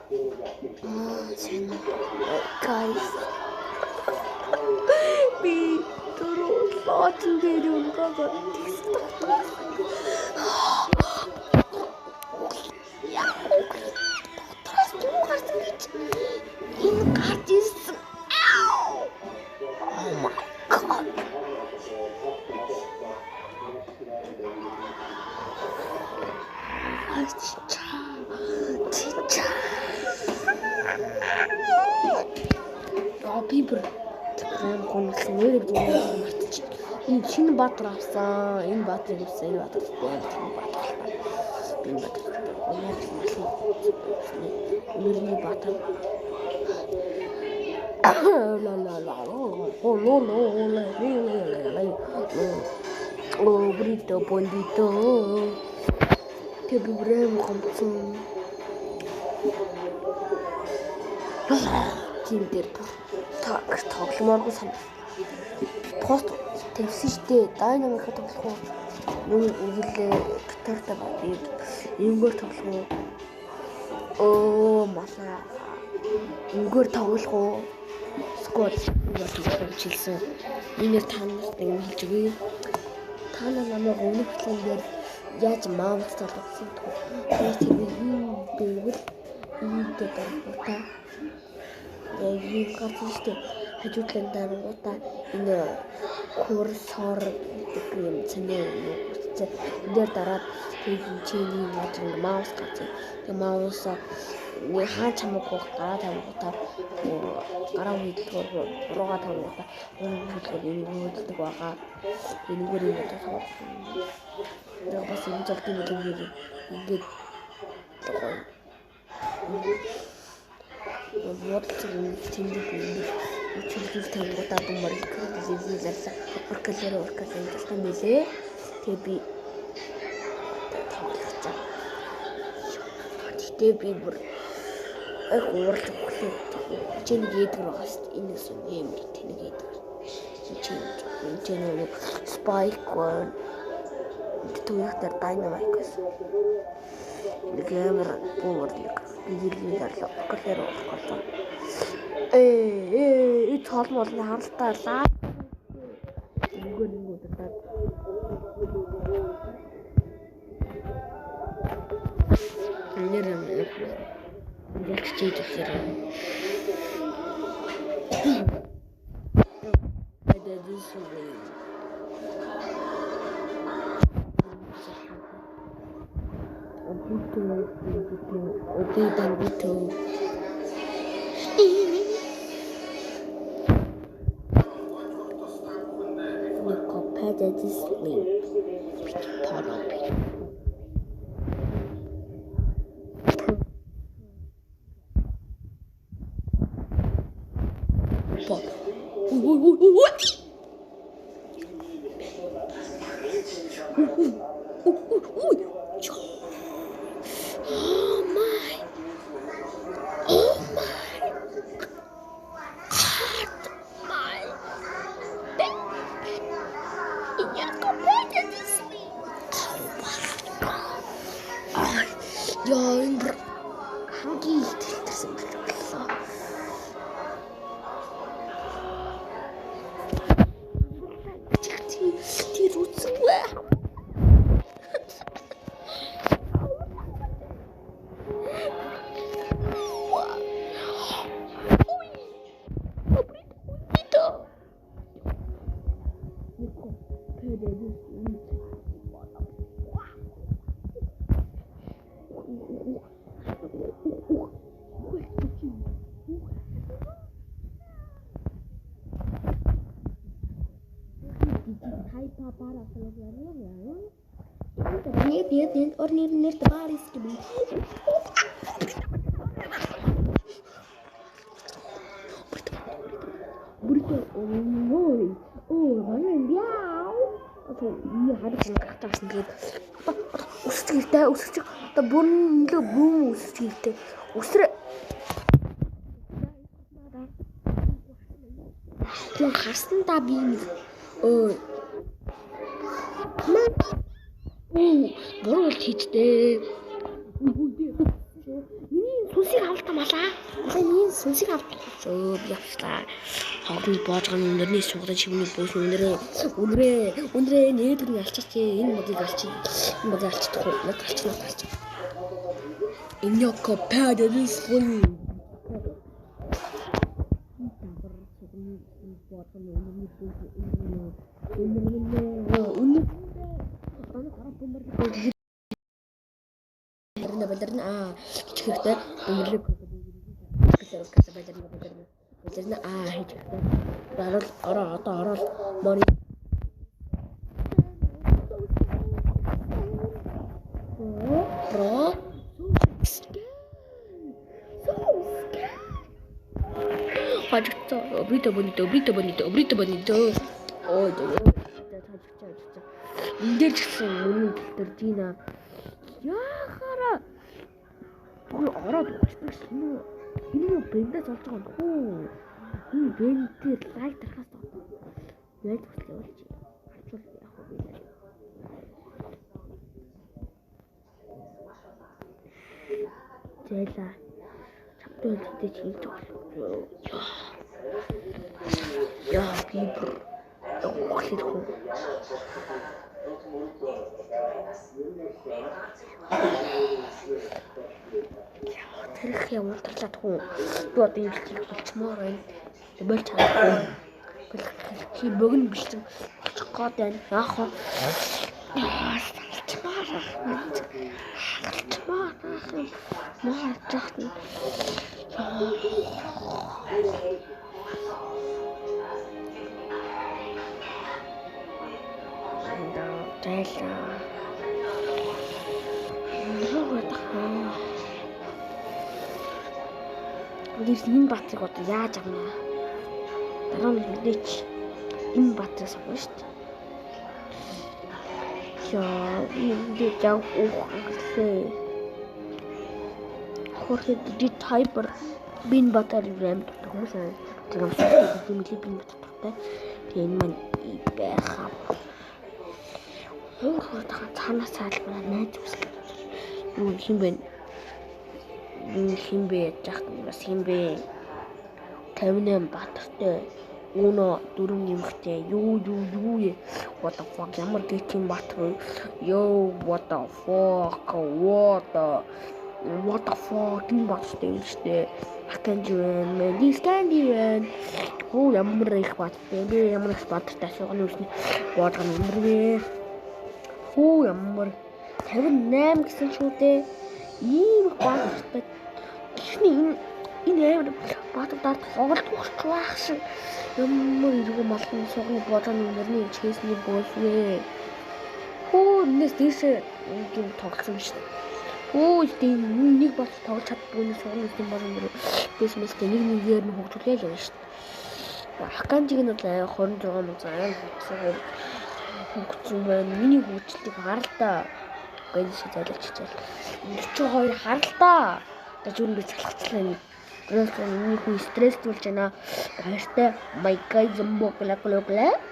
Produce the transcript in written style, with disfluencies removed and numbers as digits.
Аа, сайн уу? Guys. Би түрүү лоожин дээр өнгөгөө тэгсэн тогтоо. Яа, дотроос юу гарсан гэж энэ гарч ирсэн. Oh my god. Чича. Чича. Аа, би бүр аим гомдсон, нэрээ би мартчих. Энэ шинэ баатар авсан. Энэ баатрыг авсан. Энэ баатар энэ баатар. Энэ баатар. Өнөрний баатар. Ла ла ла. О ло ло ло ло ло ло. О брито бондито. Тэг би бүр аим гомдсон. Тийм дээр та тогломооргүй сан. Пост тавьсан штэ. Дайнамик тоглох уу? Нүг үгэлээ гитартай би юмгээр тоглох уу? Оо малаа. Юмгээр тоглох уу? Сквад юмгээр тоглох гэж хэлсэн. Энээр та нарт нэг хэлж өгье. Та нар намайг өмнөх бичлэгэн дээр яаж маунт тоглосон гэдэг. Тэгээд тэр юм гэвэл иймтэй дарангуудаа яг юм гарсан штэ. Хажуу талын дарангуудаа энэ курсор гэдэг юм цэнэ юм үсцээ. Энэ дээр дараад тэгээд чиний яаж ингэ маус гарсан. Тэгээд маус нэг хаа чамаагүй гараа тавингуудаа гараа хөдөлгөөр бурууга тавингуудаа хөдөлгөөр юм хөдөлдөг байгаа. Энэгээр юм тоглох. Тэгээд бас энэ золтын нөлөөр ингээд гоё. Бодлого тэмдэг ингээд чөлөөлт тавингуудаа бумар зэвзээ оркалэр оркалэр гэсэн мэлээ. Тэгээ би тоглох чам. Гэтэ би бүр яг уурлах өглөө. Чи нэг эдгэр байгаа шүү дээ. Энэ гэсэн амар тэнэг эдгэр. Чи чи нэг спайк байна. Түүх дээр дайнамайк гэсэн. Нэг амар бумар нэг гэрлийн зарлаа. Оркалэр оркалэр. Ээ цол мол харалтай лаа. Нүгөө нэг удаад. Нэр юм. Яг чийж өгсөр. Oh my. Oh my God. My baby. Oh my god. Яа, энэ бүр хамгийн их тэлтэрсэн боллоо. Тэр үсвэ. Өсөж одоо бүр нөлөө бүүм өсөж гэлтэй. Өсрэ. Хүн харсан та би нэг өө. Буруу бол хийжтэй. Миний сүнсийг авалт Бата малаа. Малаа энэ сүнсийг авч. Би авчлаа. Хогны боожгон өнөрний сугдан шивний бөөс өнөрөө. Өнөрөө нээдэр нь алчих чи. Энэ модыг алчих. Энэ модыг алчих уу? Над алчих над алчих. Иньоко падэрис хол. Балерина хичээхдээ өнөрлөг балерина хичээхдээ баруул ороо одоо ороод мори про хажигцаа обрито бонито обрито бонито обрито бонито ой хажигцаа энэ дээр ч гэсэн мөрийн тал дээр Дина яхаараа бүр ороод өгчихдөг ш. Энэ юу бэндээс олж байгаа юм хүү. Энэ бэнд дээр лайк дарахаас одоо яаж хүслээ болж авчвал яах вэ? Зайлаа. Чамтай хэлдэг чи хийж байгаа. Яа би бүр ухлах хүү. Тэрх юм унтарлаад хүн би одоо юм хийх болчмоор байна. Болж чадахгүй. Чи богино бэлсэн болчих гээд байна. Яах вэ? Салчмаар ах. Салчмаар ах. Маа жахна. Зайлаа. Дээрс энэ баатрыг одоо яаж авна? Дараа нь мэдээч энэ баатрыг сонгоно шүү дээ. Яа, энэ яг уух гэлээ. Хөрхэд ди тайбер бин баатар юм хүмүүс аа. Тэр юм шиг бин баатар дуртай. Тэгээ энэ маань байхаа. Хөр цаанаас цаалбараа найз үсэл. Юу хин бэ? Хин бэ яах нь бас хин бэ? 58 баатартай. Уно 4 нэмэгтэй. Юу what the fuck ямар гитийн баатар вэ? Yo what the fuck what the fuck энэ баатартай юм штэ. Аканжи байна, Дисканди байна. Хөө ямар их баатартай бэ? Ямар их баатартай суугны үсний боодгон өндөр вэ? Хөө ямар 58 гэсэн шүү дээ. Ийм их баатартай. Гэхдээ энэ амар баатар дард хоголт өгч байх шиг ямар эргүү малгын суугны боодгоны өнөрний чэсний бөөлвэ. Хөө энэс дээшээ юм тоглосон шүү дээ. Хөө тийм нэг баатар тоглож чаддгүй нэг суугны үсний боодгоны өнөр бэсмэстэй нэг нэгээр нь хөгжүүлээл явна шүү дээ. Аканжиг нь бол 26 мөн амар хөгжсөн байна. Миний хөгжлийг харалтаа. Гэнэ шиг зайлж чичээл. 42 харалтаа. Гэж юу би залхацлаа. Миний хүн стресс болж байна. Баяртай. My guys, богла.